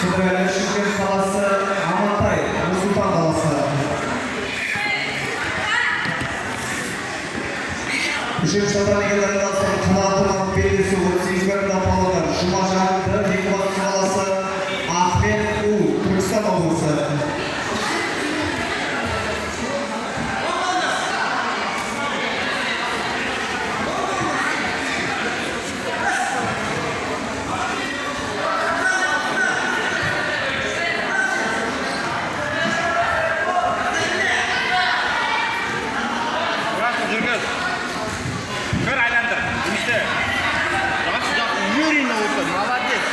Қыдырәлі, Шымкент қаласы, Амантай, Нұр-Сұлтан қаласы. Үшінші татамиге дайындалсын, қанатынан белдесу, 38 граммда палуандар Жұмажан Д, Екібастұз қаласы, Ахмет У, Түркістан облысы. Мұрасыл, жүргіз. Кір, айландыр. Жұмысты. Жақсы, жақсы. Уверенно отыр. Молодец.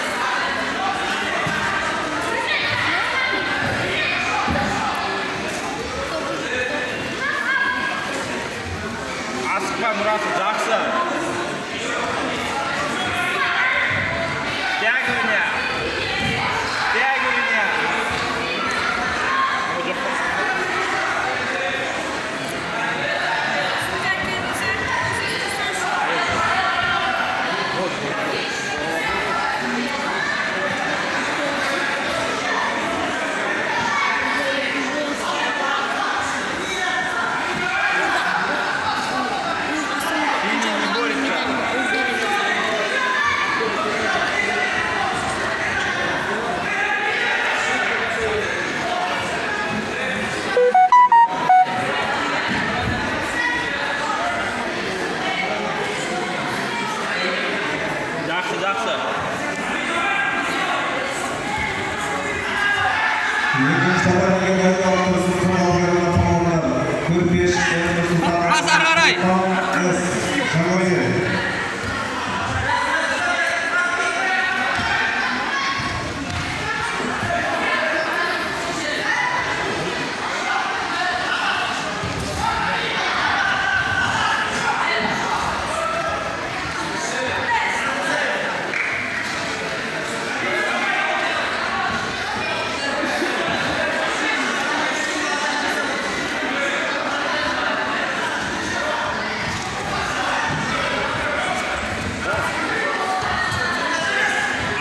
Асықпа, Мұрасыл, жақсы. Втягивание. Втягивание. О, жоқ па? Синий не борется. Жақсы, жақсы. Екінші татамиге дайындалып тұрсын, 46 граммда палуандар Көрпеш М, Нұр-Сұлтан, Рас, ары қарай. Сұлтан С, Жаңаөзен.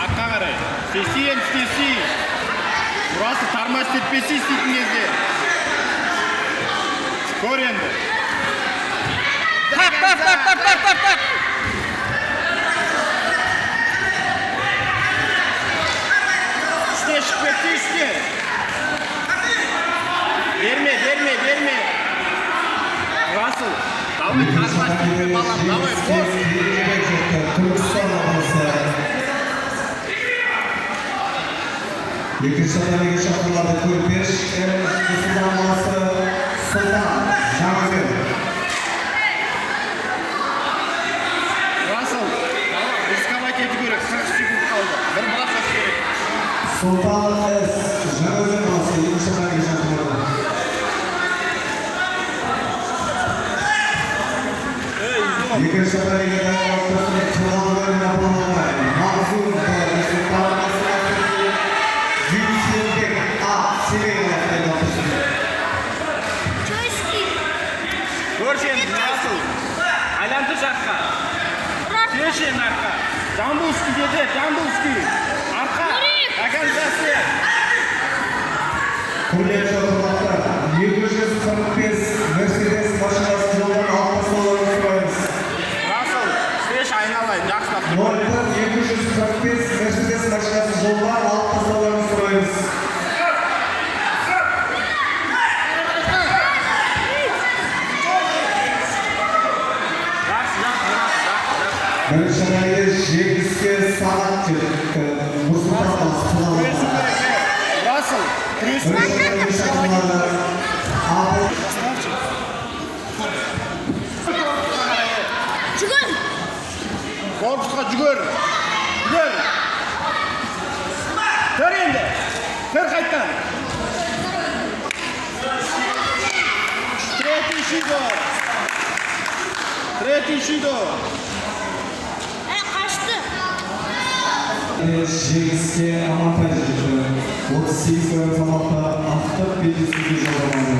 Артқа қарай. Істесе енді, істесе. Мұрасы, тормоз етпесе істейтін кезде. Көр енді. Так, так, так, так, так, так, так. Үстіне шығып кетсе, үстіне. Берме, берме, берме. Расыл, давай, Екінші тормоз етпе, татамиде балам, давай, жеңіске бос. Еркебек жетті, Түркістан облысы. Екінші татамиге шақырылады Көрпеш М, Нұр-Сұлтан қаласы, Сұлтан, Жаңаөзен. Расыл, давай, рисковать ету керек. 40 секунд қалды. Бір бросок керек. Сұлтан С, Жаңаөзен қаласы, екінші татамиге шақырылады. Ей, излом. Екінші татамиге дайындалып тұрсын, 46 граммда палуандар Мағзум Б, Нұр-Сұлтан қаласы, Дүйсенбек А, Семей қаласы, дайындалып тұрсын. Көрші енді, Расыл. Айлантыр жаққа. Көрші енді артқа. Жамбылский деді, Жамбылский. Артқа. До конца істе. Құрметті қонақтар, 245 Мерседес машинасын жолдан алып тастауларыңызды сұраймыз. Расыл, істеші, айналайын, жақсылап. 01 245 Мерседес машинасын жолдан алып тастауларыңызды сұраймыз. Жақсы, жақсы, Расыл, жақсы, жақсы. Бірінші райы жеңіске сағат жетті. Нұр-Сұлтан қаласы. Күресу керек, е. Расыл, күресу Бірінші керек. райы шақырылады. Абыл Жүгір! Корпусқа жүгір. Жүгір. Тұр енді. Тұр қайттан. Третий шидо. Третий шидо. Ә, қашты. Жеңіске Амантай жетті. 38 грамм салмақта ақтық белдесуге жолдамады.